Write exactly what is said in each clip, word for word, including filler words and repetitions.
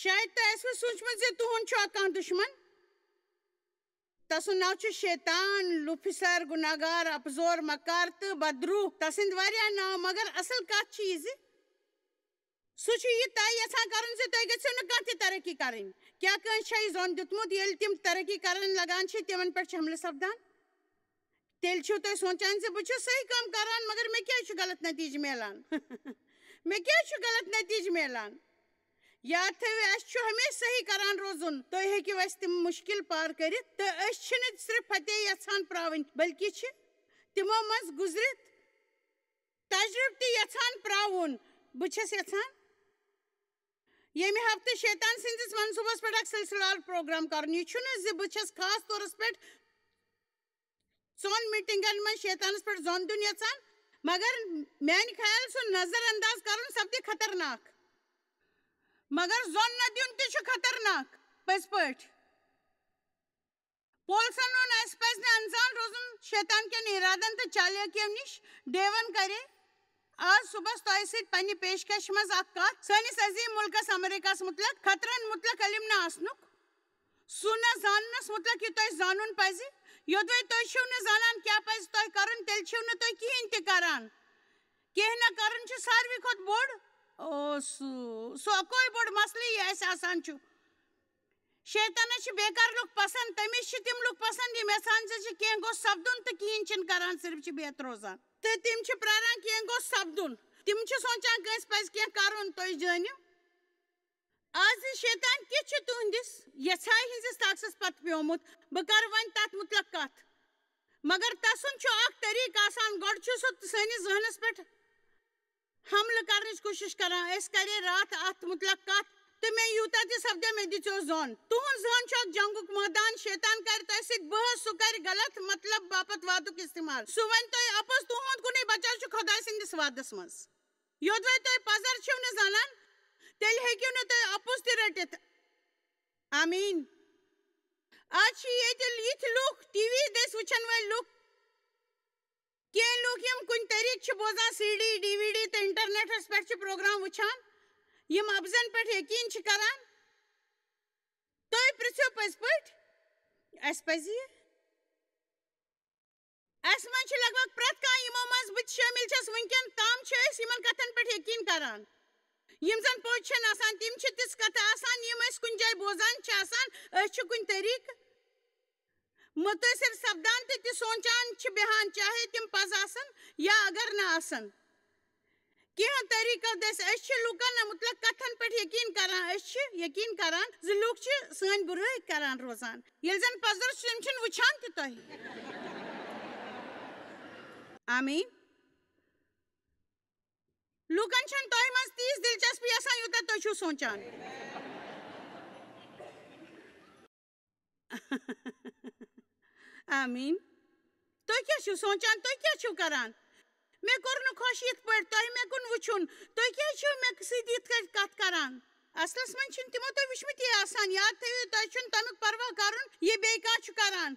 شاید تۄہہِ آسِوٕ سوٗنٛچمُت زِ تُہُنٛد چھُ کانٛہہ دُشمن۔ تسُنٛد ناو چھُ شیطان، لوفیسر، گُناہگار، اپزور، مکار تہٕ بدروح۔ تسٕنٛدۍ واریاہ ناو، مگر اصل کتھ چھِ یہِ زِ سُہ چھُ یہِ طے یژھان کرُن زِ تُہۍ گٔژھِو نہٕ کانٛہہ تہِ ترقی کرٕنۍ۔ کیٛاہ کٲنٛسہِ چھا یہِ زوٚن دیُتمُت، ییٚلہِ تِم ترقی کرن لگان چھِ، تِمن پٮ۪ٹھ چھِ حملہٕ سپدان؟ تیٚلہِ چھِو تُہۍ سونٛچان زِ بہٕ چھُس صحیح کٲم کران، مگر مےٚ کیٛازِ چھُ غلط نتیٖجہٕ میلان؟ مےٚ کیٛازِ چھُ غلط نتیٖجہٕ میلان؟ یاد تھٲوِو، اَسہِ چھُ ہمیشہِ صحیح کران روزُن۔ تُہۍ ہیٚکِو اَسہِ تِم مُشکِل پار کٔرِتھ، تہٕ أسۍ چھِنہٕ صرف فتح یژھان پراوٕنۍ، بلکہِ چھِ تِمو منٛز گُزرِتھ تجربہٕ تہِ یژھان پراوُن۔ بہٕ چھَس یژھان ییٚمہِ ہفتہٕ شیطان سٕنٛدِس منصوٗبس پٮ۪ٹھ اکھ سلسلہٕ وار پروگرام کرُن۔ یہِ چھُنہٕ زِ بہٕ چھَس خاص طورس پٮ۪ٹھ ژۄن میٖٹِنٛگن منٛز شیطانس پٮ۪ٹھ زوٚن دیُن یژھان، مگر میانہِ خیال سُہ نظر انداز کرُن سپدِ خطرناک۔ مگر زوٚن نہ دیُن تہِ چھُ خطرناک، پٔزۍ پٲٹھۍ۔ پولسن ووٚن، اسہِ پزِ نہٕ انزان روزُن شیطان کٮ۪ن ارادن تہٕ چالیکیو نِش۔ ڈیون کرے آز صُبحس تۄہہِ سۭتۍ پننہِ پیشکش منٛز اکھ کتھ سٲنِس عظیٖم مُلکس امریکہس مُتعلق خطرن مُتعلق علم نہ آسنُک، سُہ نہ زاننس مُتعلق یہِ تۄہہِ زانُن پزِ۔ یوٚدوے تُہۍ چھِو نہٕ زانان کیٛاہ پزِ تۄہہِ کرُن، تیٚلہِ چھِو نہٕ تُہۍ کِہیٖنۍ تہِ کران۔ کینٛہہ نہ کرُن چھُ ساروی کھۄتہٕ بوٚڑ، او، سُہ، سُہ اکوے بوٚڑ مسلہٕ یہِ اَسہِ آسان چھُ۔ شیطانس چھِ بیکار لُکھ پسند، تٔمِس چھِ تِم لُکھ پسند یِم یژھان زِ چھِ کینٛہہ گوٚژھ سپدُن تہٕ کِہیٖنۍ چھِنہٕ کران، صرف چھِ بِہِتھ روزان۔ تہٕ تِم چھِ پراران کینٛہہ گوٚژھ سپدُن۔ تِم چھِ سونٛچان کٲنٛسہِ پزِ کینٛہہ کرُن، تُہۍ زٲنِو۔ آز شیطان کِتھ چھُ تُہنٛدِس یژھایہِ ہٕنٛزِس طاقتس پتہٕ پیومُت؟ بہٕ کرٕ وۄنۍ تتھ مُتعلق کتھ۔ مگر تسُنٛد چھُ اکھ طریقہٕ آسان، گۄڈٕ چھُ سُہ سٲنِس ذہنس پٮ۪ٹھ حملہٕ کرنٕچ کوٗشش کران۔ أسۍ کرے راتھ اتھ مُتعلق کتھ تہٕ مےٚ یوٗتاہ تہِ سپدیو، مےٚ دِژیو زوٚن۔ تُہُنٛد ذہن چھُ اکھ جنگُک مٲدان، شیطان کرِ تۄہہِ سۭتۍ بحث، سُہ کرِ غلط مطلب باپتھ وعدُک استعمال۔ سُہ ونہِ تۄہہِ اپُز، تُہُنٛد کُنُے بچاو چھُ خۄداے سٕنٛدِس وعدس منٛز۔ یوٚدوے تُہۍ پزر چھِو نہٕ زانان، تیٚلہِ ہیٚکِو نہٕ تُہۍ اپُز تہِ رٔٹِتھ۔ آمیٖن۔ آز چھِ ییٚتہِ یِتھۍ لُکھ، ٹی وی دٔسۍ وٕچھن وٲلۍ لُکھ، کینٛہہ لُکھ یِم کُنہِ طریٖقہٕ چھِ بوزان C D, D V D تہٕ انٹرنیٹس پٮ۪ٹھ چھِ پروگرام وٕچھان، یِم اپزن پٮ۪ٹھ یقیٖن چھِ کران۔ تُہۍ پرژھِو پٔزۍ پٲٹھۍ، اَسہِ پزِ یہِ؟ اَسہِ منٛز چھِ لگ بگ پرٛٮ۪تھ کانٛہہ، یِمو منٛز بہٕ تہِ شٲمِل چھَس وٕنکٮ۪ن تام، چھِ أسۍ یِمن کتھن پٮ۪ٹھ یقیٖن کران، یِم زن پوٚز چھِنہٕ آسان۔ تِم چھِ تِژھ کتھٕ آسان، یِم أسۍ کُنہِ جایہِ بوزان چھِ آسان۔ أسۍ چھِ کُنہِ طریٖقہٕ مُتٲثِر سپدان تہٕ تہِ سونٛچان چھِ بیٚہان، چاہے تِم پَز آسَن یا اگر نہٕ آسَن۔ کینٛہہ طریٖقو دٔسۍ أسۍ چھِ لوٗکَن مُتلق کَتھَن پٮ۪ٹھ یقیٖن کران، أسۍ چھِ یقیٖن کران زِ لوٗکھ چھِ سٲنۍ بُرٲے کران روزان۔ ییٚلہِ زَن پَزر چھِ، تِم چھِنہٕ وٕچھان تہِ تۄہہِ۔ آمیٖن۔ لوٗکَن چھَنہٕ تۄہہِ منٛز تیٖژ دِلچسپی آسان، یوٗتاہ تُہۍ چھِو سونٛچان۔ آمیٖن۔ تُہۍ کیٛاہ چھِو سونٛچان؟ تُہۍ کیٛاہ چھِو کران؟ مےٚ کوٚر نہٕ خۄش یِتھ پٲٹھۍ تۄہہِ مےٚ کُن وٕچھُن۔ تُہۍ کیٛازِ چھِو مےٚ سۭتۍ یِتھ کٲٹھۍ کَتھ کران؟ اَصلَس منٛز چھِنہٕ تِمو تۄہہِ وٕچھمٕتۍ آسان۔ یاد تھٲیِو، تۄہہِ چھُنہٕ تَمیُک پَرواہ کَرُن، یہِ بیٚیہِ کانٛہہ چھُ کران۔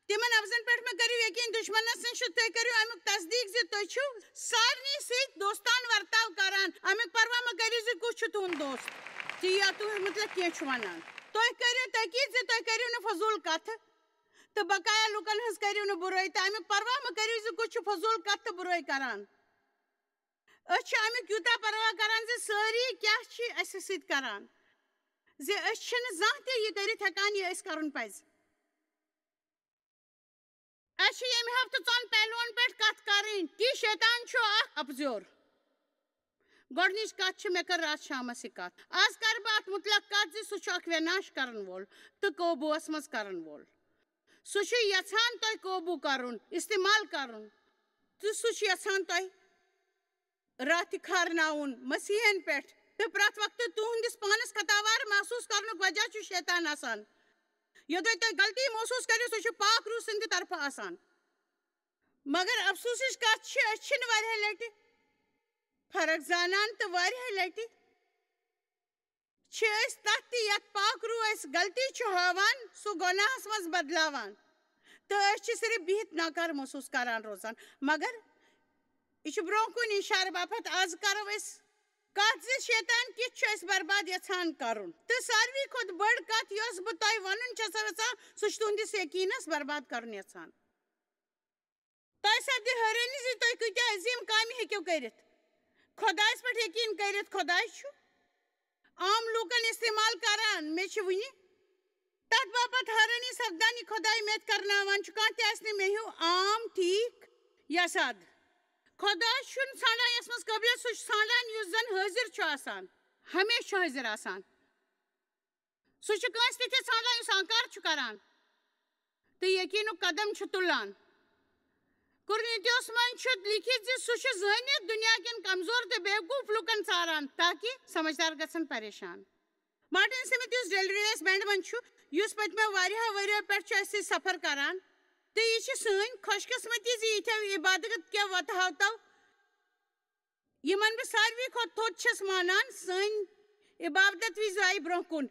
تِمَن لفظن پٮ۪ٹھ مہٕ کٔرِو یقیٖن، دُشمنَس نِش چھُ، تُہۍ کٔرِو اَمیُک تصدیٖق زِ تُہۍ چھِو سارنٕے سۭتۍ دوستانہٕ ورتاو کران۔ اَمیُک پرواہ مہٕ کٔرِو زِ کُس چھُ تُہُنٛد دوست تہٕ یا تُہُنٛد مُتلق کینٛہہ چھُ وَنان۔ تُہۍ کٔرِو تحقیٖق زِ تُہۍ کٔرِو نہٕ فضوٗل کَتھٕ تہٕ بقایا لوٗکَن ہٕنٛز کٔرِو نہٕ بُرٲے، تہٕ اَمیُک پرواہ مہٕ کٔرِو زِ کُس چھُ فضوٗل کَتھٕ تہٕ بُرٲے کران۔ أسۍ چھِ اَمیُک یوٗتاہ پرواہ کران زِ سٲری کیٛاہ چھِ اَسہِ سۭتۍ کران، زِ أسۍ چھِنہٕ زانٛہہ تہِ یہِ کٔرِتھ ہٮ۪کان، یہِ اَسہِ کرُن پَزِ۔ اَسہِ چھِ ییٚمہِ ہفتہٕ ژۄن پہلوَن پٮ۪ٹھ کَتھ کَرٕنۍ کہِ شیطان چھُ اَکھ اَپزیور۔ گۄڈٕنِچ کَتھ چھِ، مےٚ کٔر راتھ شامَس یہِ کَتھ۔ آز کَرٕ بہٕ اَتھ مُتلق کَتھ زِ سُہ چھُ اَکھ وِناش کَرَن وول تہٕ قوبوٗوَس منٛز کَرَن وول۔ سُہ چھُ یَژھان تۄہہِ قوبوٗ کَرُن، استعمال کَرُن، تہٕ سُہ چھُ یَژھان تۄہہِ راتھ تہِ کھارناوُن مسیحن پٮ۪ٹھ تہٕ پرٛٮ۪تھ وقتہٕ تُہنٛدِس پانس خطاوار محسوس کرنُک وجہ چھُ شیطان آسان۔ یوٚدوے تُہۍ غلطی محسوس کٔرِو، سُہ چھُ پاک روح سٕنٛدِ طرفہٕ آسان۔ مگر افسوسٕچ کتھ چھِ، أسۍ چھِنہٕ واریاہ لٹہِ، فرق زانان تہٕ واریاہ لٹہِ چھِ أسۍ تتھ تہِ یتھ پاک روح اَسہِ غلطی چھُ ہاوان، سُہ گۄناہس منٛز بدلاوان۔ تہٕ أسۍ چھِ صرف بِہِتھ ناکار محسوس کران روزان۔ مگر یہِ چھُ برونٛہہ کُن اِشارٕ باپتھ۔ آز کرو أسۍ کتھ زِ شیطان کِتھ چھُ اَسہِ برباد یژھان کرُن۔ تہٕ ساروی کھۄتہٕ بٔڑ کتھ یۄس بہٕ تۄہہِ ونُن چھَسو یژھان، سُہ چھُ تُہنٛدِس یقیٖنس برباد کرُن یژھان۔ تۄہہِ سپدِ حٲرٲنی زِ تُہۍ کۭتیاہ عظیٖم کامہِ ہیٚکِو کٔرِتھ۔ خۄدایس پٮ۪ٹھ یقیٖن کٔرِتھ، خۄداے چھُ عام لوٗکن استعمال کران۔ مےٚ چھِ وُنہِ تتھ باپتھ حٲرٲنی سپدان، یہِ خۄداے مےٚ کرناوان چھُ۔ کانٛہہ تہِ آسہِ نہٕ مےٚ ہیوٗ عام، ٹھیٖک یا سادٕ۔ خۄداے چھُنہٕ ژھانٛڈان یَس منٛز قٲبلیت، سُہ چھُ ژھانٛڈان یُس زَن حٲضِر چھُ آسان، ہمیشہِ چھُ حٲضِر آسان۔ سُہ چھُ کٲنٛسہِ تہِ تہِ ژھانٛڈان یُس انکار چھُ کران تہٕ یقیٖنُک قدم چھُ تُلان۔ قرنیتیوس منٛز چھُ لیکھِتھ زِ سُہ چھُ زٲنِتھ دُنیا کٮ۪ن کمزور تہٕ بیوقوٗف لوٗکن ژاران، تاکہِ سمجھدار گژھن پریشان۔ مارٹن سمتھ، یُس ڈیلریس بینڈ منٛز چھُ، یُس پٔتمیو واریاہو ؤرِیو پٮ۪ٹھ چھُ اَسہِ سۭتۍ سفر کران، تہٕ یہِ چھِ سٲنۍ خۄش قسمتی زِ یِتھٮ۪و عبادت کٮ۪و وتہٕ ہاوتو، یِمن بہٕ ساروی کھۄتہٕ تھوٚد چھَس مانان، سٲنۍ عبادت وِزِ آیہِ برٛونٛہہ کُن۔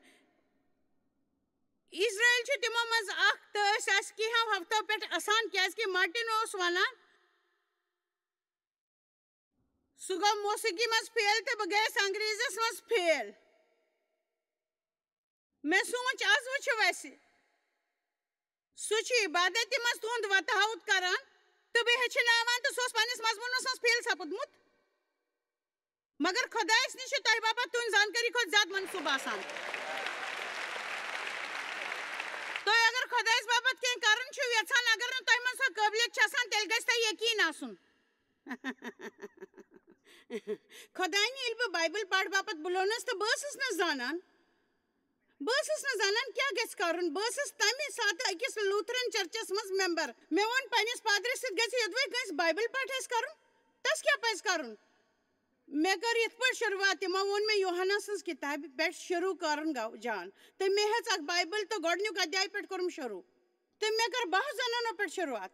اسرائیل چھُ تِمو منٛز اکھ، تہٕ أسۍ ٲسۍ کینٛہو ہفتو پٮ۪ٹھ اسان، کیازِ کہِ مارٹن اوس ونان، سُہ گوٚو موسیقی منٛز فیل تہٕ بہٕ گٔیَس انگریزس منٛز فیل۔ مےٚ سوٗنٛچ، از وٕچھِو اَسہِ۔ سُہ چھُ عبادتہِ منٛز تُہُنٛد وتہٕ ہاوُت کران تہٕ بیٚیہِ ہیٚچھناوان، تہٕ سُہ اوس پننِس مضموٗنس منٛز فیل سپُدمُت۔ مگر خۄدایس نِش چھِ تۄہہِ باپتھ تُہٕنٛز زانکٲری کھۄتہٕ زیادٕ منصوٗبہٕ آسان۔ تُہۍ اگر خۄدایس باپتھ کینٛہہ کرُن چھِو یژھان، اگر نہٕ تۄہہِ منٛز سۄ قٲبلیت چھِ آسان، تیٚلہِ گژھِ تۄہہِ یقیٖن آسُن۔ خۄداینہِ ییٚلہِ بہٕ بایبل پرٕ باپتھ بُلونس تہٕ بہٕ ٲسٕس نہٕ زانان، بہٕ ٲسٕس نہٕ زانان کیٛاہ گژھِ کرُن۔ بہٕ ٲسٕس تمہِ ساتہٕ أکِس لوٗتھرن چرچس منٛز ممبر۔ مےٚ ووٚن پننِس پادرِس سۭتۍ، گژھِ یوٚدوے کٲنٛسہِ بایبل پرٕ آسہِ کرُن، تس کیٛاہ پزِ کرُن؟ مےٚ کٔر یِتھ پٲٹھۍ شروٗعات، تِمو ووٚن مےٚ یوحنا سٕنٛز کِتابہِ پٮ۪ٹھ شروٗع کرُن گو-، جان، تہٕ مےٚ ہیٚژ اکھ بایبل تہٕ گۄڈنیُک ادیاے پٮ۪ٹھ کوٚرُم شروٗع، تہٕ مےٚ کٔر باہو زنانو پٮ۪ٹھ شروٗعات۔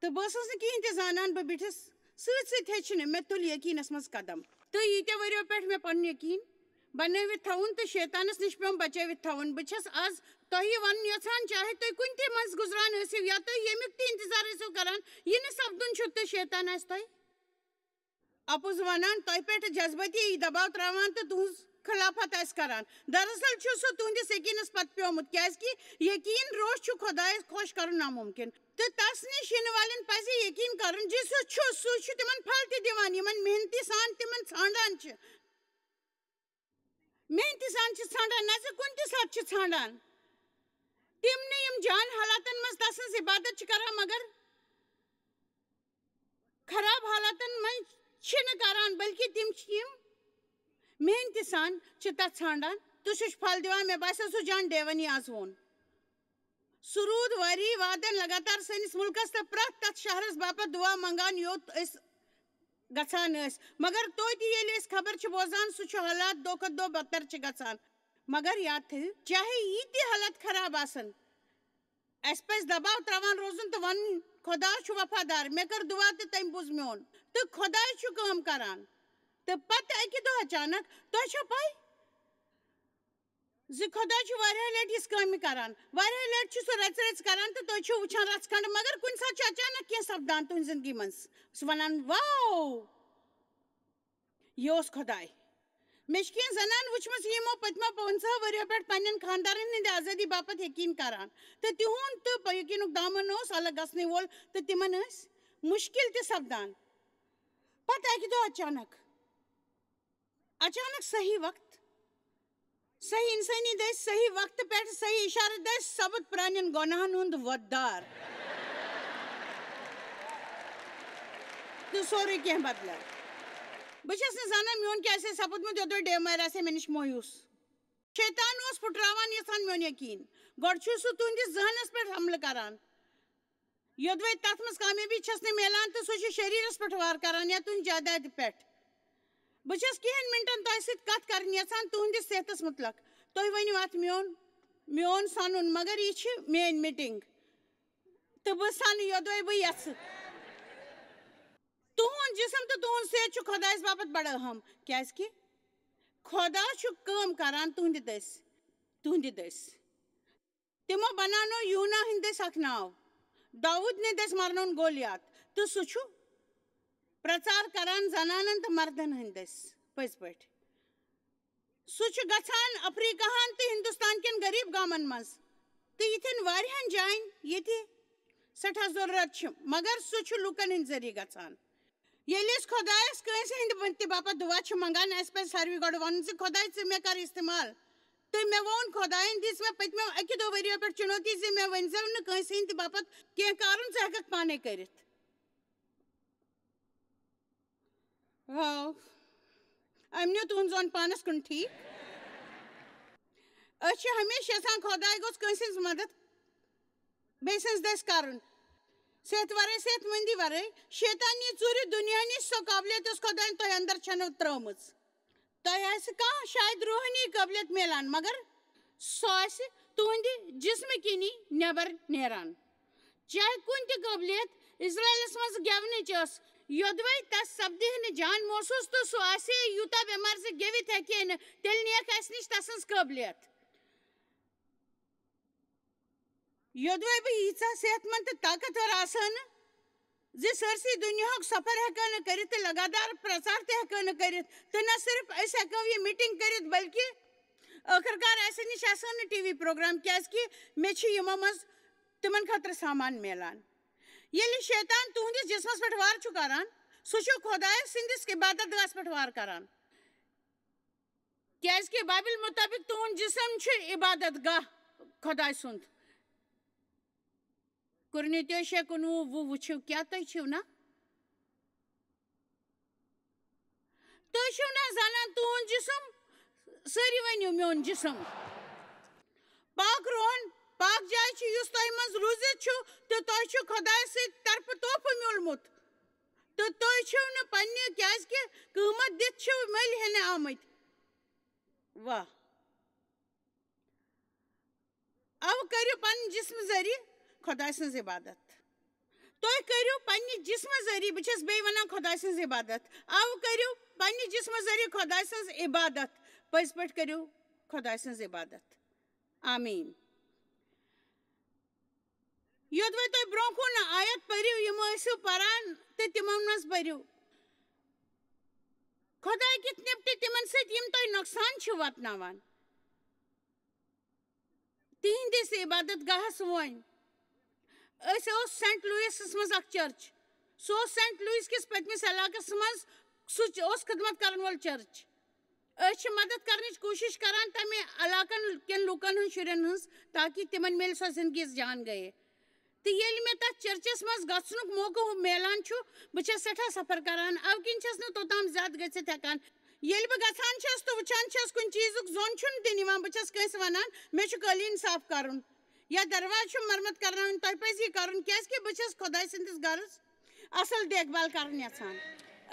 تہٕ بہٕ ٲسٕس نہٕ کِہیٖنۍ تہِ زانان، بہٕ بیٖٹھٕس سۭتۍ سۭتۍ ہیٚچھنہِ، مےٚ تُل یقیٖنَس منٛز قدم۔ تہٕ ییٖتیٛاہ ؤرِیو پٮ۪ٹھ مےٚ پَنُن یقیٖن بَنٲوِتھ تھاوُن تہٕ شیطانَس نِش پیوٚم بَچٲوِتھ تھاوُن، بہٕ چھَس آز تۄہہِ وَنُن یَژھان، چاہے تُہۍ کُنہِ تہِ منٛز گُزران ٲسِو یا تُہۍ ییٚمیُک تہِ اِنتظار ٲسِو کَران، یہِ نہٕ سَپدُن چھُ تہٕ شیطان آسہِ تۄہہِ اَپُز وَنان، تۄہہِ پٮ۪ٹھ جذبٲتی دباو ترٛاوان تہٕ تُہٕنٛز خلافت آسہِ کران۔ دراصل چھُ سُہ تُہٕنٛدِس یقیٖنس پتہٕ پیومُت، کیازِ کہِ یقیٖن روش چھُ خۄدایس خۄش کرُن ناممکن۔ تہٕ تس نِش یِنہٕ والٮ۪ن پزِ یقیٖن کرُن زِ سُہ چھُ، سُہ چھُ تِمن پھل تہِ دِوان، یِمن محنتی سان تِمن ژھانڈان چھِ۔ محنتی سان چھِ ژھانڈان، نہ زِ کُنہِ تہِ ساتہٕ چھِ ژھانڈان۔ تِم نہٕ یِم جان حالاتن منٛز تسٕنٛز عبادت چھِ کران، مگر خراب حالاتن منٛز چھِنہٕ کران، بلکہِ تِم چھِ یِم محنتی سان چھِ تتھ ژھانڈان تہٕ سُہ چھُ پھل دِوان۔ مےٚ باسیٚو سُہ جان ڈیون یی از ووٚن۔ سُہ روٗد ؤری وادن لگاتار سٲنِس مُلکس تہٕ پرٛٮ۪تھ تتھ شہرس باپتھ دُعا منگان، یوٚت أسۍ گژھان ٲسۍ۔ مگر توتہِ ییٚلہِ أسۍ خبر چھِ بوزان، سُہ چھُ حالات دۄہ کھۄتہٕ دۄہ بدتر چھِ گژھان۔ مگر یاد تھٲیِو، چاہے ییٖتیٛاہ حالات خراب آسن، اَسہِ پَزِ دباو ترٛاوان روزُن تہٕ وَنُن، "خۄدا چھُ وفادار، مےٚ کٔر دُعا تہٕ تٔمۍ بوٗز میون۔" تہٕ خۄداے چھُ کٲم کران۔ تہٕ پَتہٕ اَکہِ دۄہ اچانک، تۄہہِ چھا پَے زِ خۄدا چھُ واریاہ لَٹہِ یِژھ کامہِ کران؟ واریاہ لَٹہِ چھُ سُہ رَژِ رَژِ کران تہٕ تُہۍ چھِو وٕچھان رَژھ کھنٛڈ، مگر کُنہِ ساتہٕ چھُ اچانک کینٛہہ سپدان تُہنٛزِ زندگی منٛز۔ سُہ وَنان، "واو!" یہِ اوس خۄداے۔ مےٚ چھِ کینٛہہ زنانہٕ وٕچھمٕژ، یِمو پٔتمیو پنٛژاہ ؤرِیو پٮ۪ٹھ پننٮ۪ن خانٛدارن ہٕنٛدِ آزٲدی باپتھ یقیٖن کران، تہٕ تِہُنٛد تہٕ یقیٖنُک دامن اوس الگ گژھنہٕ وول، تہٕ تِمن ٲسۍ مُشکِل تہِ سپدان۔ پتہٕ اکہِ دۄہ اچانک، اچانک صحیح وقت، صحیح انسٲنی دٔسۍ، صحیح وقتہٕ پٮ۪ٹھ، صحیح اشارٕ دٔسۍ سپُد پرٛانٮ۪ن گۄناہن ہُنٛد وۄدار۔ تہٕ سورُے کینٛہہ بدلیو۔ بہٕ چھَس نہٕ زانان میون کیٛاہ آسہِ ہے سپُدمُت، یوٚدوے ڈیمارِ آسہِ ہے مےٚ نِش مویوٗس۔ شیطان اوس پھُٹراوان یژھان میون یقیٖن۔ گۄڈٕ چھُ سُہ تُہنٛدِس ذہنس پٮ۪ٹھ حملہٕ کران، یوٚدوے تتھ منٛز کامیٲبی چھَس نہٕ میلان، تہٕ سُہ چھُ شریٖرس پٮ۪ٹھ وار کران یا تُہنٛدِ جائیدادِ پٮ۪ٹھ۔ بہٕ چھَس کینٛہَن مِنٹَن تۄہہِ سۭتۍ کَتھ کَرٕنۍ یَژھان تُہٕنٛدِس صحتَس مُتلق۔ تُہۍ ؤنِو اَتھ میون، میون سَنُن، مگر یہِ چھِ میٲنۍ meeting۔ تہٕ بہٕ سَنہٕ یوٚدوَے بہٕ یَژھٕ۔ تُہُنٛد جسم تہٕ تُہُنٛد صحت چھُ خۄدایَس باپتھ بڑٕ اہم، کیٛازِکہِ خۄدا چھُ کٲم کران تُہٕنٛدِ دٔسۍ، تُہٕنٛدِ دٔسۍ۔ تِمو بناونو یونا ہٕنٛدۍ دٔسۍ اکھ ناو، داؤد نہِ دٔسۍ مرنون گولیات، تہٕ سُہ چھُ پرچار کران زنانن تہٕ مردن ہٕنٛدۍ دٔسۍ۔ پٔزۍ پٲٹھۍ۔ سُہ چھُ گژھان افریقہن تہٕ ہندوستان کٮ۪ن غریب گامن منٛز تہٕ یِتھٮ۪ن واریاہن جاین، ییٚتہِ سٮ۪ٹھاہ ضروٗرت چھِ، مگر سُہ چھُ لوٗکن ہٕنٛدِ ذٔریعہٕ گژھان۔ ییٚلہِ أسۍ خۄدایس کٲنٛسہِ ہٕنٛدِ تہِ باپتھ دُعا چھِ منٛگان، اَسہِ پَزِ ساروٕے گۄڈٕ وَنُن زِ، "خۄداے، ژٕ مےٚ کر استعمال۔" تہٕ مےٚ ووٚن، خۄدایَن دِژ مےٚ پٔتمیو اَکہِ دۄہ ؤرِیو پٮ۪ٹھ چُنوتی زِ مےٚ ؤنۍزیو نہٕ کٲنٛسہِ ہٕنٛدِ باپتھ کینٛہہ کَرُن، ژٕ ہٮ۪کَکھ پانَے کٔرِتھ۔ واو۔ أمۍ نیوٗ تُہُنٛد ظۄن پانَس کُن، ٹھیٖک؟ أسۍ چھِ ہمیشہِ یَژھان خۄداے گوٚژھ کٲنٛسہِ ہٕنٛز مَدَد بیٚیہِ سٕنٛز دٔسۍ کَرُن۔ صحت وَرٲے، صحت مندی وَرٲے، شیطان یی ژوٗرِ دُنیا نِش سۄ قٲبلیت، یۄس خۄدایَن تۄہہِ اَندَر چھَنہٕ ترٛٲومٕژ۔ تۄہہِ آسہِ کانٛہہ شاید روحٲنی قٲبلیت میلان، مگر سۄ آسہِ تُہنٛدِ جسمہٕ کِنی نٮ۪بر نیران۔ چاہے کُنہِ تہِ قٲبلیت اسرائیلس منٛز گٮ۪ونٕچ ٲس، یوٚدوَے تس سپدِ ہے نہٕ جان محسوس تہٕ سُہ آسہِ ہے یوٗتاہ بٮ۪مار زِ گٮ۪وِتھ ہیٚکہِ ہے نہٕ، تیٚلہِ نِیَکھ اَسہِ نِش تسٕنٛز قٲبلیت۔ یوٚدوَے بہٕ ییٖژاہ صحت مند تہٕ طاقتور آسہٕ ہا نہٕ زِ سٲرسٕے دُنیاہُک سفر ہٮ۪کہٕ ہا نہٕ کٔرِتھ تہٕ لگاتار پرٛچار تہِ ہٮ۪کہٕ ہا نہٕ کٔرِتھ، تہٕ نہ صرف أسۍ ہٮ۪کو یہِ میٖٹِنٛگ کٔرِتھ، بلکہِ ٲخٕر کار اَسہِ نِش آسہٕ ہا نہٕ ٹی وی پروگرام، کیٛازِکہِ مےٚ چھِ یِمو منٛز تِمن خٲطرٕ سامان میلان۔ ییٚلہِ شیطان تُہنٛدِس جسمس پٮ۪ٹھ وار چھُ کران، سُہ چھُ خۄدایہِ سٕنٛدِس عبادت گاہس پٮ۪ٹھ وار کران۔ کیٛازِکہِ بایبل مُطٲبِق تُہُنٛد جسم چھُ عبادت گاہ خۄداے سُنٛد۔ قرنتیو شےٚ کُنوُہ وُہ وٕچھِو، کیٛاہ تُہۍ چھِو نا؟ تُہۍ چھِو نا زانان تُہُنٛد جسم؟ سٲری ؤنِو، میون جسم۔ پاک روحن، پاک جاے چھِ، یُس تۄہہِ منٛز روٗزِتھ چھُ، تہٕ تۄہہِ چھُ خۄدایہِ سۭتۍ طرفہٕ تحفہٕ میوٗلمُت۔ تہٕ تُہۍ چھِو نہٕ پننہِ، کیٛازِکہِ قۭمتھ دِتھ چھِو مٔلۍ ہٮ۪نہٕ آمٕتۍ۔ واہ۔ اَوٕ کٔرِو پننہِ جسمہٕ ذٔریعہٕ خۄداے سٕنٛز عبادت۔ تُہۍ کٔرِو پننہِ جسمہٕ ذٔریعہٕ، بہٕ چھَس بیٚیہِ وَنان، خۄداے سٕنٛز عبادت۔ اَوٕ کٔرِو پننہِ جسمہٕ ذٔریعہٕ خۄداے سٕنٛز عبادت۔ پٔزۍ پٲٹھۍ کٔرِو خۄداے سٕنٛز عبادت۔ آمیٖن۔ یوٚدوَے تُہۍ برٛونٛہہ کُن آیت پٔرِو، یِم ٲسِو پران تہٕ تِمن منٛز پٔرِو۔ خۄداے کِتھ نِپٹہِ تِمن سۭتۍ، یِم تۄہہِ نۄقصان چھِ واتناوان۔ تِہنٛدِس عبادت گاہس وۄنۍ۔ أسۍ اوس سینٹ لوئسس منٛز اکھ چرچ۔ سُہ اوس سینٹ لوئس کِس پٔتمِس علاقس منٛز، سُہ چ-، اوس خدمت کرن وول چرچ۔ أسۍ چھِ مدد کرنٕچ کوٗشِش کران تَمہِ علاقن کٮ۪ن لوٗکن ہٕنٛز، شُرٮ۪ن ہٕنٛز، تاکہِ تِمن میلہِ سۄ زندگی یۄس جان گٔیے۔ تہٕ ییٚلہِ مےٚ تَتھ چرچس منٛز گژھنُک موقعہٕ میلان چھُ، بہٕ چھَس سٮ۪ٹھاہ سفر کران، اَوٕ کِنۍ چھَس نہٕ توٚتام زیادٕ گٔژھِتھ ہٮ۪کان۔ ییٚلہِ بہٕ گژھان چھَس تہٕ وٕچھان چھَس، کُنہِ چیٖزُک ظۄن چھُنہٕ دِنہٕ یِوان، بہٕ چھَس کٲنٛسہِ وَنان، "مےٚ چھُ قٲلیٖن صاف کرُن یا دروازٕ چھُ مرمت کرناوُن، تۄہہِ پَزِ یہِ کرُن، کیٛازِکہِ بہٕ چھَس خۄداے سٕنٛدِس گرس اصل دیکھ بھال کرٕنۍ یژھان۔"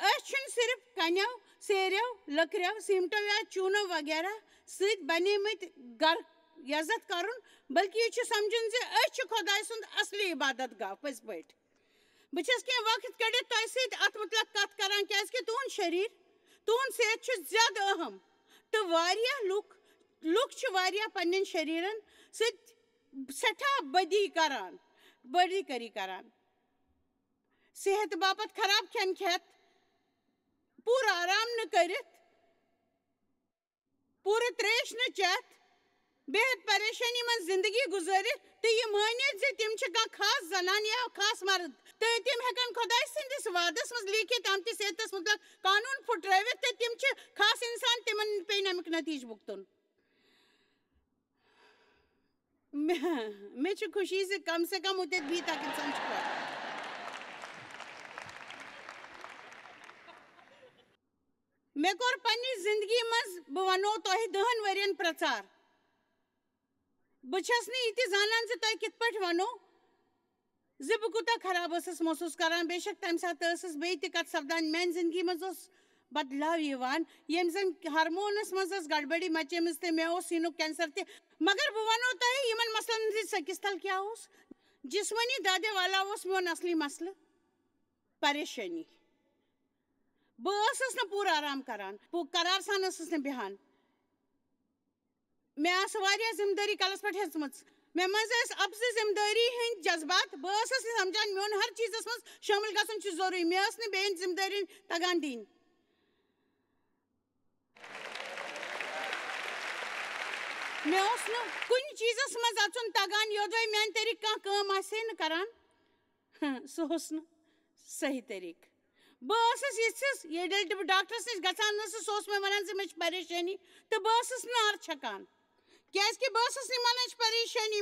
أسۍ چھِنہٕ صرف کنیو، سیریو، لٔکریو، سیمٹو یا چوٗنو وغیرہ سۭتۍ بنیمٕتۍ گر یزتھ کرُن، بلکہِ یہِ چھُ سمجھُن زِ أسۍ چھِ خۄداے سُنٛد اصلی عبادت گاہ پٔزۍ پٲٹھۍ۔ بہٕ چھَس کینٛہہ وقت کٔڑِتھ تۄہہِ سۭتۍ اتھ مُتعلق کتھ کران، کیازِ کہِ تُہُنٛد شریر، تُہُنٛد صحت چھُ زیادٕ اہم، تہٕ واریاہ لُکھ، لُکھ چھِ واریاہ پننٮ۪ن شریرن سۭتۍ سٮ۪ٹھاہ بدی کران، بدی کٲری کران۔ صحت باپتھ خراب کھٮ۪ن کھٮ۪تھ، پوٗرٕ آرام نہٕ کٔرِتھ، پوٗرٕ ترٛیش نہٕ چٮ۪تھ، بے حد پریشٲنی منٛز زندگی گُزٲرِتھ تہٕ یہِ مٲنِتھ زِ تِم چھِ کانٛہہ خاص زنان یا خاص مرد تہٕ تِم ہٮ۪کن خۄداے سٕنٛدِس وعدس منٛز لیٖکھِتھ آمتِس صحتس مُتعلق قانوٗن پھُٹرٲوِتھ تہٕ تِم چھِ خاص انسان، تِمن پیٚیہِ نہٕ امیُک نتیٖجہٕ بُگتُن۔ مےٚ، مےٚ چھِ خوشی زِ کم سے کم مُتعدِبی تک انسان چھُ پَران۔ مےٚ کوٚر پننہِ زندگی منٛز، بہٕ وَنو تۄہہِ، دَہَن ؤرین پرٛژار۔ بہٕ چھَس نہٕ یہِ تہِ زانان زِ تۄہہِ کِتھ پٲٹھۍ وَنو زِ بہٕ کوٗتاہ خراب ٲسٕس محسوٗس کران۔ بے شک تَمہِ ساتہٕ ٲسٕس بیٚیہِ تہِ کَتھ سپدان۔ میٛانہِ زندگی منٛز اوس بدلاو یِوان، ییٚمہِ زَن ہارمونَس منٛز ٲس گڑبڑی مچیمٕژ تہٕ مےٚ اوس سیٖنُک کینسر تہِ۔ مگر بہٕ وَنو تۄہہِ یِمَن مسلن ہٕنٛدِس أکِس تل کیٛاہ اوس۔ جسمٲنی دادِ والا اوس میون اصلی مسلہٕ، پریشٲنی۔ بہٕ ٲسٕس نہٕ پوٗرٕ آرام کران، بہٕ قرار سان ٲسٕس نہٕ بیٚہان۔ مےٚ آسہٕ واریاہ ذمہٕ دٲری کلس پٮ۪ٹھ ہیژمٕژ۔ مےٚ منٛز ٲسۍ اپزٕ ذمہٕ دٲری ہٕنٛدۍ جذبات۔ بہٕ ٲسٕس نہٕ سمجھان میون ہر چیٖزس منٛز شٲمِل گژھُن چھُ ضروٗری۔ مےٚ ٲس نہٕ بیٚین ذمہٕ دٲری تگان دِنۍ۔ مےٚ اوس نہٕ کُنہِ چیٖزس منٛز اَژُن تَگان، یوٚدوَے میٛانہِ طریٖقہٕ کانٛہہ کٲم آسہِ ہے نہٕ کران۔ سُہ اوس نہٕ صحیح طریٖقہٕ۔ بہٕ ٲسٕس یِژھِس، ییٚلہِ بہٕ ڈاکٹرس نِش گژھان ٲسٕس، سُہ اوس مےٚ وَنان زِ مےٚ چھِ پریشٲنی، تہٕ بہٕ ٲسٕس نار چھکان۔ کیٛازِکہِ بہٕ ٲسٕس نہٕ وَنان یہِ چھِ پریشٲنی۔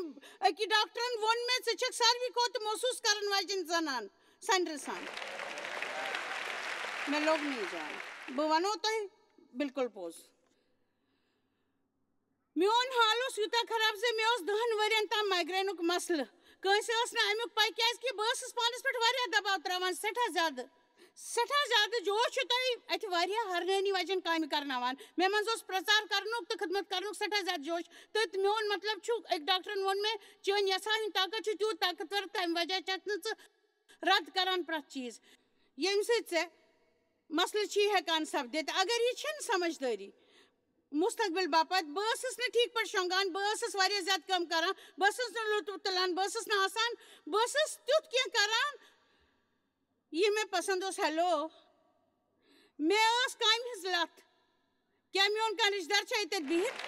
أکِس ڈاکٹرن ووٚن مےٚ، "ژٕ چھَکھ ساروی کھۄتہٕ محسوٗس کرن واجٮ۪ن زنان سنڈرسان۔" مےٚ لوٚگ نہٕ یہِ جان۔ بہٕ وَنو تۄہہِ بالکل پوٚز۔ میون حال اوس یوٗتاہ خراب زِ مےٚ اوس دَہَن ؤرین تام مایگرینُک مسلہٕ۔ کٲنٛسہِ ٲس نہٕ اَمیُک پَے، کیٛازِکہِ بہٕ ٲسٕس پانَس پٮ۪ٹھ واریاہ دباو ترٛاوان، سٮ۪ٹھاہ زیادٕ، سٮ۪ٹھاہ زیادٕ۔ جوش چھُ تۄہہِ اَتہِ واریاہ ہرنٲنی وجن کامہِ کرناوان۔ مےٚ منٛز اوس پرٛچار کرنُک تہٕ خدمت کرنُک سٮ۪ٹھاہ زیادٕ جوش۔ تہٕ میون مطلب چھُ، أکۍ ڈاکٹرن ووٚن مےٚ، "چٲنۍ یَژھا ہُنٛد طاقت چھُ تیوٗت طاقتور، تَمہِ وجہ چھَکھ نہٕ ژٕ رد کران پرٛٮ۪تھ چیٖز، ییٚمہِ سۭتۍ ژےٚ مسلہٕ چھی ہٮ۪کان سپدِتھ۔ اگر یہِ چھَنہٕ سمجھدٲری مستقبل باپتھ۔" بہٕ ٲسٕس نہٕ ٹھیٖک پٲٹھۍ شۄنٛگان، بہٕ ٲسٕس واریاہ زیادٕ کٲم کران، بہٕ ٲسٕس نہٕ لطف تُلان، بہٕ ٲسٕس نہٕ آسان، بہٕ ٲسٕس تیُتھ کینٛہہ کران، یہِ مےٚ پسند اوس۔ ہیلو، مےٚ ٲس کامہِ ہٕنٛز لتھ۔ کیٛاہ میون کانٛہہ رشتہٕ دار چھا ییٚتٮ۪تھ بِہِتھ؟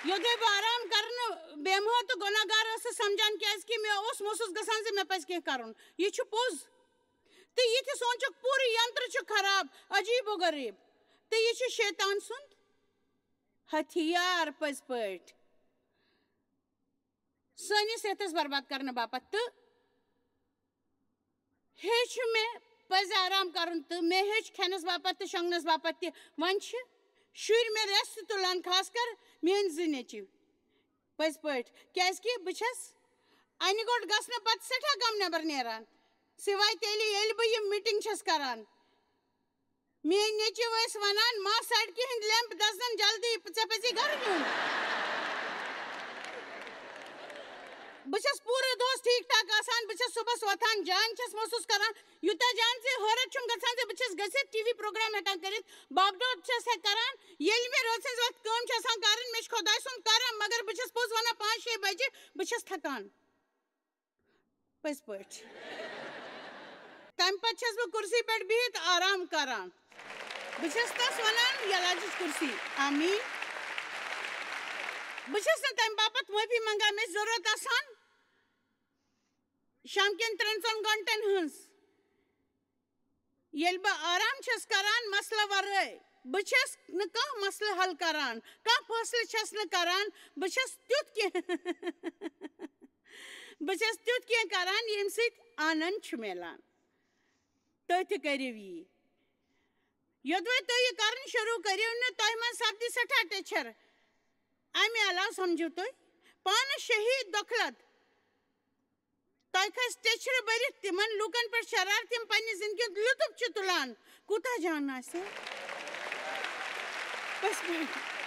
یوٚدوے بہٕ آرام کرنہٕ بیمہٕ تہٕ گۄناہ گار ٲسٕس سمجھان، کیٛازِ کہِ مےٚ اوس محسوٗس گژھان زِ مےٚ پزِ کینٛہہ کرُن۔ یہِ چھُ پوٚز۔ تہٕ یہِ تہِ سونچُکھ، پوٗرٕ ینتر چھُ خراب، عجیب و غریب۔ تہٕ یہِ چھُ شیطان سُنٛد ہتھیار پٔزۍ پٲٹھۍ سٲنِس صحتس برباد کرنہٕ باپتھ۔ تہٕ ہیٚچھ مےٚ پزِ آرام کرُن، تہٕ مےٚ ہیٚچھ کھٮ۪نس باپتھ تہٕ شۄنٛگنس باپتھ تہِ۔ وۄنۍ چھِ شُرۍ مےٚ rest تُلان، خاص کر میٲنۍ زٕ نیٚچِو۔ پٔزۍ پٲٹھۍ، کیازِ کہِ بہٕ چھَس انہِ گوٚٹ گژھنہٕ پتہٕ سٮ۪ٹھاہ کم نٮ۪بر نیران، سوائے تیٚلہِ ییٚلہِ بہٕ یِم meeting چھَس کران۔ میٲنۍ نیٚچِو ٲسۍ ونان، "ما سڑکہِ ہٕنٛدۍ لیمپ دزن جلدی، ژےٚ پزی گرٕ نیُن۔" بہٕ چھَس پوٗرٕ دۄہس ٹھیٖک ٹھاک آسان، بہٕ چھَس صبحس وۄتھان، جان چھَس محسوٗس کران، یوٗتاہ جان زِ حٲرت چھُم گژھان زِ بہٕ چھَس گٔژھِتھ ٹی وی پروگرام ہٮ۪کان کٔرِتھ، باغ ڈوٗر چھَس ہٮ۪کان کران۔ ییٚلہِ مےٚ رٲژ ہٕنٛز وقت کٲم چھِ آسان کرٕنۍ، مےٚ چھُ خۄداے سُنٛد کرم، مگر بہٕ چھَس پوٚز وَنان، پانٛژھ شےٚ بجہِ بہٕ چھَس تھکان۔ پٔزۍ پٲٹھۍ۔ تَمہِ پتہٕ چھَس بہٕ کُرسی پٮ۪ٹھ بِہِتھ آرام کران۔ بہٕ چھَس تَس وَنان، "یلاجِچ کُرسی، آمیٖن۔" بہٕ چھَس نہٕ تَمہِ باپتھ معٲفی منٛگان، مےٚ چھِ ضروٗرت آسان شام کٮ۪ن ترٛٮ۪ن ژۄن گھنٹن ہٕنٛز۔ ییٚلہِ بہٕ آرام چھَس کران مسلہٕ ورٲے، بہٕ چھَس نہٕ کانٛہہ مسلہٕ حل کران، کانٛہہ فٲصلہٕ چھَس نہٕ کران، بہٕ چھَس تیُتھ کینٛہہ، بہٕ چھَس تیُتھ کینٛہہ کران، ییٚمہِ سۭتۍ آنند چھُ میلان۔ تُہۍ تہِ کٔرِو یی۔ یوٚدوَے تُہۍ یہِ کرُن شروٗع کٔرِو نہٕ، تۄہہِ منٛز سپدِ سٮ۪ٹھاہ ٹیچھر۔ اَمہِ علاوٕ سمجھِو تُہۍ پانہٕ شہید دۄکھلت۔ تۄہہِ کھسہِ ٹیچھرٕ بٔرِتھ تِمن لوٗکن پٮ۪ٹھ شرارت، یِم پننہِ زندگی ہُنٛد لطف چھِ تُلان۔ کوٗتاہ جان آسہِ؟ پٔزۍ پٲٹھۍ۔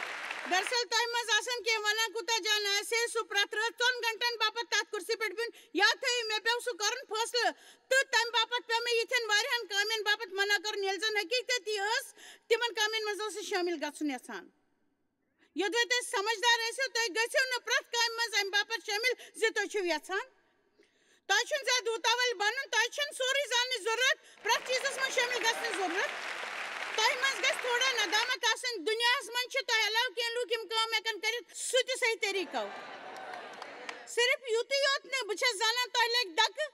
دراصل تۄہہِ منٛز آسن کینٛہہ ونان، کوٗتاہ جان آسہِ ہے سُہ پرٛٮ۪تھ رٲژ ژۄن گھنٹن باپتھ تتھ کُرسی پٮ۪ٹھ بِہُن، یا تھٲیِو مےٚ پیوٚو سُہ کرُن فٲصلہٕ۔ تہٕ تمہِ باپتھ پیوٚو مےٚ یِتھٮ۪ن واریاہن کامٮ۪ن باپتھ منع کرُن، ییٚلہِ زن حقیٖقت یہِ ٲس، تِمن کامٮ۪ن منٛز ٲسٕس شٲمِل گژھُن یژھان۔ یوٚدوَے تُہۍ سمجھدار ٲسِو، تُہۍ گٔژھِو نہٕ پرٛٮ۪تھ کامہِ منٛز اَمہِ باپتھ شٲمِل زِ تُہۍ چھِو یژھان۔ تۄہہِ چھُنہٕ زیادٕ وُتاوَل بَنُن، تۄہہِ چھَنہٕ سورُے زاننٕچ ضروٗرت، پرٛٮ۪تھ چیٖزَس منٛز شٲمِل گژھنٕچ ضروٗرت۔ تۄہہِ منٛز گژھِ تھوڑا ندامت آسٕنۍ۔ دُنیاہَس منٛز چھِ تۄہہِ علاوٕ کینٛہہ لوٗکھ، یِم کٲم ہٮ۪کَن کٔرِتھ، سُہ تہِ صحیح طریٖقو۔ صرف یُتُے یوت نہٕ، بہٕ چھَس زانان تۄہہِ لَگہِ دَکہٕ،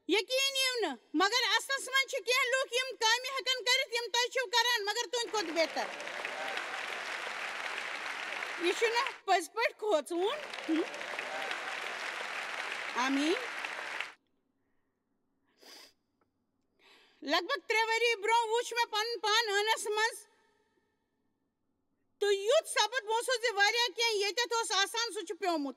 یقین یِیِو نہٕ، مگر اصلس منٛز چھِ کینٛہہ لوٗکھ یِم کامہِ ہٮ۪کن کٔرِتھ یِم تُہۍ چھِو کران، مگر تُہنٛدِ کھۄتہٕ بہتر۔ یہِ چھُنہ پٔزۍ پٲٹھۍ کھوژوُن۔ ہم؟ آمیٖن۔ لگ بگ ترٛےٚ ؤری برونٛہہ وُچھ مےٚ پنُن پان ٲنس منٛز۔ تہٕ یُتھ سپُد محسوٗس زِ واریاہ کینٛہہ ییٚتٮ۪تھ اوس آسان، سُہ چھُ پیومُت۔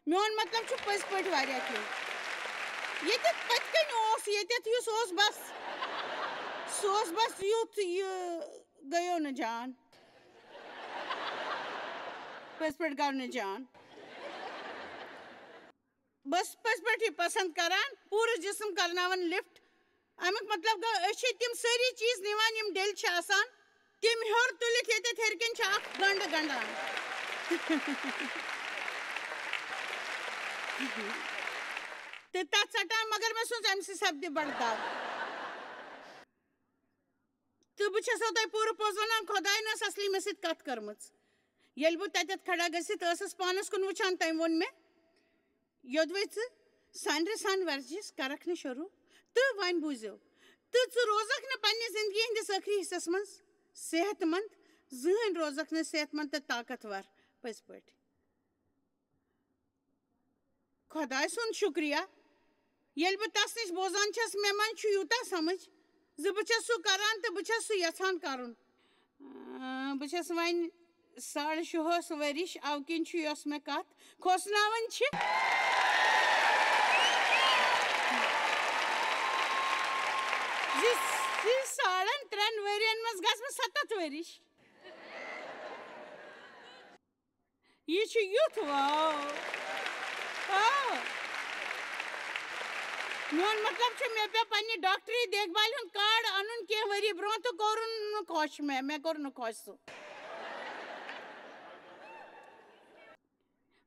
میون مطلب چھُ پٔزۍ پٲٹھۍ واریاہ کینٛہہ۔ ییٚتٮ۪تھ پٔتۍ کِنۍ اوس، ییٚتٮ۪تھ یُس اوس، بس، سُہ اوس بس یُتھ، یہِ گٔیو نہٕ جان۔ پٔزۍ پٲٹھۍ گوٚو نہٕ جان۔ بہٕ ٲسٕس پٔزۍ پٲٹھۍ یہِ پسنٛد کران، پوٗرٕ جسم کرناوان lift۔ اَمیُک مطلب گوٚو، أسۍ چھِ تِم سٲری چیٖز نِوان، یِم ڈٔلۍ چھِ آسان، تِم ہیوٚر تُلِتھ، ییٚتٮ۪تھ ہیٚرِ کِنۍ چھِ اکھ گنٛڈٕ گنٛڈان۔ تہٕ تَتھ ژَٹان، مگر مےٚ سوٗنٛچ، اَمہِ سۭتۍ سپدِ بَڑٕ دَگ۔ تہٕ بہٕ چھَسو تۄہہِ پوٗرٕ پوٚز وَنان، خۄدایَن ٲس اَصلی مےٚ سۭتۍ کَتھ کٔرمٕژ۔ ییٚلہِ بہٕ تَتٮ۪تھ کھڑا گٔژھِتھ ٲسٕس پانَس کُن وٕچھان، تٔمۍ ووٚن مےٚ، "یوٚدوَے ژٕ سانرِ سان ورزش کرکھ نہٕ شروٗع، تہٕ وۄنۍ بوٗزِو، تہٕ ژٕ روزکھ نہٕ پننہِ زندگی ہٕنٛدِس ٲخری حصس منٛز صحت مند، زٕہٕنۍ روزکھ نہٕ صحت مند تہٕ طاقتور پٔزۍ پٲٹھۍ۔" خۄداے سُنٛد شُکریہ، ییٚلہِ بہٕ تس نِش بوزان چھَس، مےٚ منٛز چھُ یوٗتاہ سمجھ زِ بہٕ چھَس سُہ کران تہٕ بہٕ چھَس سُہ یژھان کرُن۔ اۭں، بہٕ چھَس وۄنۍ ساڑٕ شُہٲٹھ ؤرِش، اَوٕ کِنۍ چھُ یۄس مےٚ کتھ کھوژناوان چھِ زِ، زِ ساڑن ترٛٮ۪ن ؤرین منٛز گژھٕ بہٕ ستتھ ؤرِش۔ یہِ چھُ یُتھ واو۔ آ۔ میون مطلب چھُ، مےٚ پیوٚو پننہِ ڈاکٹری دیکھ بھالہِ ہُنٛد کارڈ اَنُن کینٛہہ ؤری برونٛہہ تہٕ کوٚرُن نہٕ خۄش مےٚ، مےٚ کوٚر نہٕ خۄش سُہ۔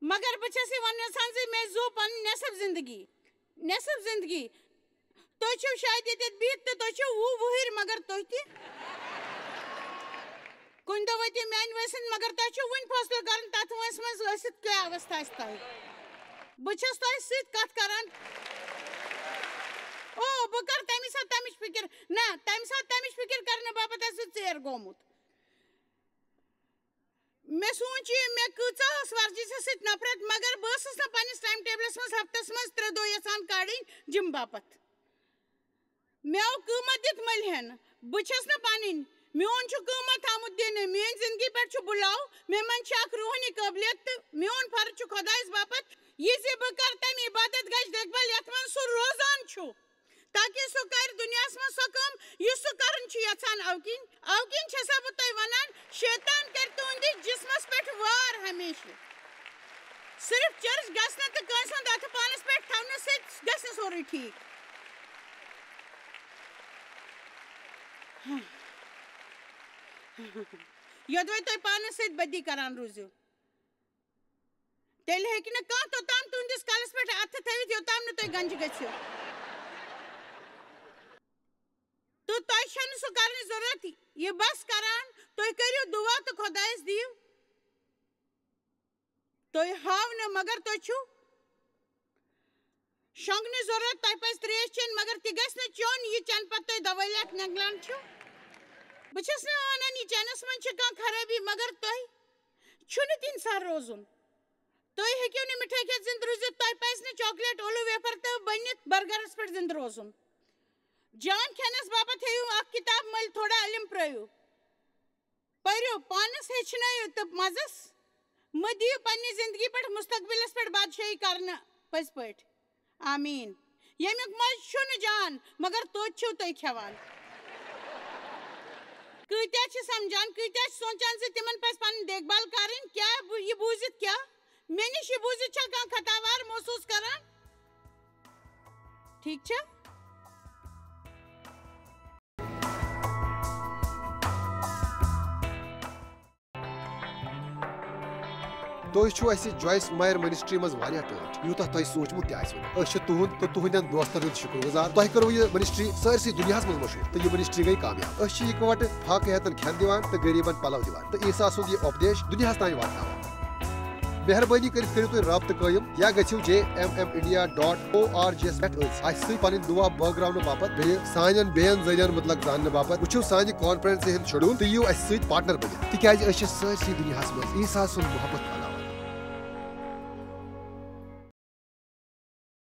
مگر بہٕ چھَس یہِ وَنُن یَژھان زِ مےٚ زُو پَنٕنۍ نٮ۪صٕف زِندگی، نٮ۪صٕف زِندگی۔ تُہۍ چھِو شاید ییٚتٮ۪تھ بِہِتھ تہٕ تُہۍ چھِو وُہ وُہٕرۍ، مگر تُہۍ تہِ۔ کُنہِ دۄہ وٲتِو میٛانہِ وٲنٛسہِ ہٕنٛدۍ، مگر تۄہہِ چھُو وُنہِ فٲصلہٕ کَرُن تَتھ وٲنٛسہِ منٛز ٲسِتھ کیٛاہ اَوَستھا آسہِ تۄہہِ۔ بہٕ چھَس تۄہہِ سۭتۍ کَتھ کَران۔ او، بہٕ کَرٕ تَمی ساتہٕ تَمِچ فِکِر۔ نہ، تَمہِ ساتہٕ تَمِچ فِکِر کَرنہٕ باپَتھ آسہِ ژیر گوٚمُت۔ مےٚ سوٗنٛچ یہِ، مےٚ کۭژاہ ٲس ورزشس سۭتۍ نفرت، مگر بہٕ ٲسٕس نہٕ پننِس ٹایم ٹیبلس منٛز ہفتس منٛز ترٛےٚ دۄہ یژھان کڑٕنۍ جم باپتھ۔ مےٚ آو قۭمتھ دِتھ مٔلۍ ہٮ۪نہٕ۔ بہٕ چھَس نہٕ پنٕنۍ۔ میون چھُ قۭمتھ آمُت دِنہٕ۔ میٲنۍ زندگی پٮ۪ٹھ چھُ بُلاو۔ مےٚ منٛز چھِ اکھ روحٲنی قٲبلیت تہٕ میون فرض چھُ خۄدایس باپتھ یہِ زِ بہٕ کرٕ تَمہِ عبادت گاہٕچ دیکھ بھال یتھ منٛز سُہ روزان چھُ۔ تاکہ سُہ کرِ دُنیاہَس منٛز سۄ کٲم یُس سُہ کرُن چھُ یژھان۔ اَوٕ کِنۍ، اَوٕ کِنۍ چھَسا بہٕ تۄہہِ وَنان، شیطان کرِ تُہنٛدِس جسمس پٮ۪ٹھ وار ہمیشہٕ۔ صرف چرچ گژھنہٕ تہٕ کٲنٛسہِ ہُنٛد اَتھٕ پانَس پٮ۪ٹھ تھاونہٕ سۭتۍ گژھِ نہٕ سورُے ٹھیٖک۔ یوٚدوَے تُہۍ پانَس سۭتۍ بدی کران روٗزِو۔ تیٚلہِ ہیٚکہِ نہٕ کانٛہہ توٚتام تُہنٛدِس کلس پٮ۪ٹھ اَتھٕ تھٲوِتھ، یوٚتام نہٕ تُہۍ گنجہِ گٔژھِو۔ تہٕ تۄہہِ چھَنہٕ سُہ کرنٕچ ضروٗرت۔ یہِ بس کران، تُہۍ کٔرِو دُعا تہٕ خۄدایس دِیِو۔ تُہۍ ہاو نہٕ، مگر تُہۍ چھِو شۄنٛگنٕچ ضروٗرت۔ تۄہہِ پزِ ترٛیش چیٚنۍ، مگر تہِ گژھِ نہٕ چیوٚن، یہِ چٮ۪نہٕ پتہٕ تُہۍ دوٲلِیات نٮ۪نٛگلان چھِو۔ بہٕ چھَس نہٕ وَنان یہِ چٮ۪نَس منٛز چھِ کانٛہہ خرٲبی، مگر تۄہہِ چھُنہٕ تِنسان روزُن۔ تُہۍ ہیٚکِو نہٕ مِٹھٲے کھٮ۪تھ زِنٛدٕ روٗزِتھ، تۄہہِ پَزِ نہٕ چاکلیٹ، اولو ویفر تہٕ بٔنِتھ برگرَس پٮ۪ٹھ زِنٛدٕ روزُن۔ جان کھٮ۪نَس باپتھ ہیٚیِو اَکھ کِتاب مٔلۍ، تھوڑا علم پرٛٲوِو۔ پٔرِو، پانَس ہیٚچھنٲیِو تہٕ مَزَس مہٕ دِیِو پنٛنہِ زِنٛدگی پٮ۪ٹھ مُستقبِلَس پٮ۪ٹھ بادشٲہی کرنہٕ پٔزۍ پٲٹھۍ۔ آمیٖن۔ ییٚمیُک مَزٕ چھُنہٕ جان، مگر توتہِ چھِو تُہۍ کھٮ۪وان۔ کۭتیٛاہ چھِ سمجھان، کۭتیٛاہ چھِ سونٛچان زِ تِمن پزِ پنٕنۍ دیکھ بھال کرٕنۍ؟ کیٛاہ بہٕ یہِ بوٗزِتھ کیٛاہ؟ مےٚ نِش یہِ بوٗزِتھ چھا کانٛہہ خطاوار محسوٗس کران؟ ٹھیٖک چھا؟ تُہۍ چھِو اَسہِ جویِس مایر منسٹری منٛز واریاہ ٹٲٹھۍ، یوٗتاہ تۄہہِ سوٗنٛچمُت تہِ آسِوٕ نہٕ۔ أسۍ چھِ تُہُنٛد تہٕ تُہٕنٛدٮ۪ن دوستن ہُنٛد شُکر گُزار۔ تۄہہِ کٔروٕ یہِ منسٹری سٲرسٕے دُنیاہَس منٛز مشہوٗر، تہٕ یہِ منسٹری گٔے کامیاب۔ أسۍ چھِ اِکوَٹہٕ فاقہٕ ہیتن کھٮ۪ن دِوان تہٕ غریٖبن پلو دِوان، تہٕ عیسیٰ سُنٛد یہِ اُپدیش دُنیاہَس تام واتناوان۔ مہربٲنی کٔرِتھ کٔرِو تُہۍ رابطہٕ قٲیِم یا گٔژھِو J M M India dot O R G یَس پٮ۪ٹھ أسۍ اَسہِ سۭتۍ پنٕنۍ دُعا بٲگراونہٕ باپتھ، بیٚیہِ سانٮ۪ن بیٚین ذٔریعن مُتعلق زاننہٕ باپتھ۔ وٕچھِو سانہِ کانفرنسہِ ہُنٛد شیڈول تہٕ یِیِو اَسہِ سۭتۍ پارٹنر بٔنِتھ، تِکیازِ أسۍ چھِ سٲرسٕے دُنیاہَس منٛز عیسیٰ سُنٛد محبت کران۔